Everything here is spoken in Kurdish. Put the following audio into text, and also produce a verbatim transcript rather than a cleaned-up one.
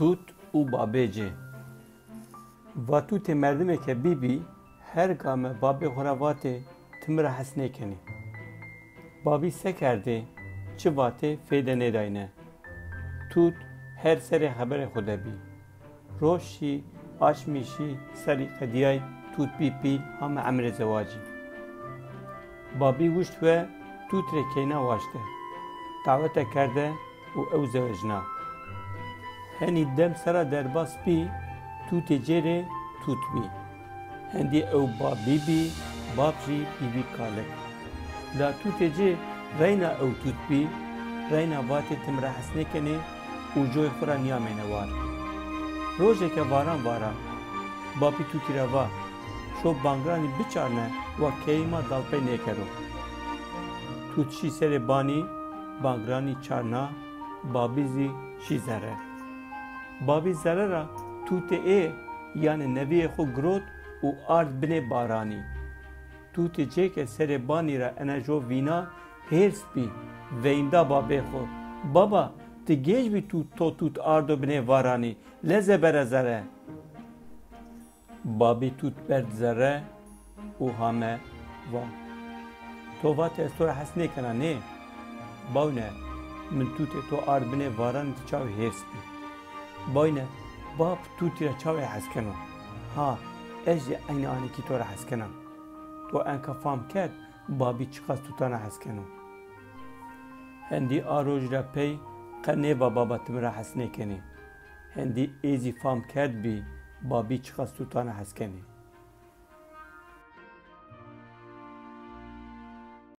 Tût û babê cê. Va tûtê merdimeke bîbî her game babê xwe re vatê, "Ti min re hes nêkenî." Babî se kerdê, çi vatê fêde nêdayne. Tût her serê xeberê xwe de bî. Roj şî, aşmî şî, serî qediyay, tût bî pîl, hame emrê zewacî. Babî wişt we tût rê keyna waşte. Dawete kerde û ew zewecna. Henî dem sera derbas bî, tûtê cê rê tût bî. Hendî ew babî bî, bab jî bîbî kalik. La tûtê cê reyna ew tût bî, reyna vatê, "Ti min re hes nêkenê" û coyê xwe re niyamêne war. Rojeke varan vara, babî tûtî re va, "Şo bangiranî biçarne, wa keyê ma dalpey nêkero." Tût şî serê banî, bangiranî çarna, babî zî şî zere. Babî zere ra tûtê ê, yanê neviyê xwe girot û ard binê baranî. Tûtê cê ke serê banî re enejo vîna, hêrs bî, veyndî babê xwe, "Baba, ti gêj bî tût, to tût ardo binê varanî, leze bere zere." Babî tût berd zere û hame va, "To vatê ez to re hes nêkena, nê? Bawne, min tûtê to ard binê varanî, ti çawa hêrs bî. Bawne, bab tûtî re çawa hes keno? Ha, ez jî eynî anîkî to re hes kena." To enka fam kerd, babî çiqas tûtana hes keno. Hendî a roj re pey qe nêva, "Baba, ti min re hes nêkenî." Hendî ê zî fam kerdbî, babî çiqas tûtana hes kenî.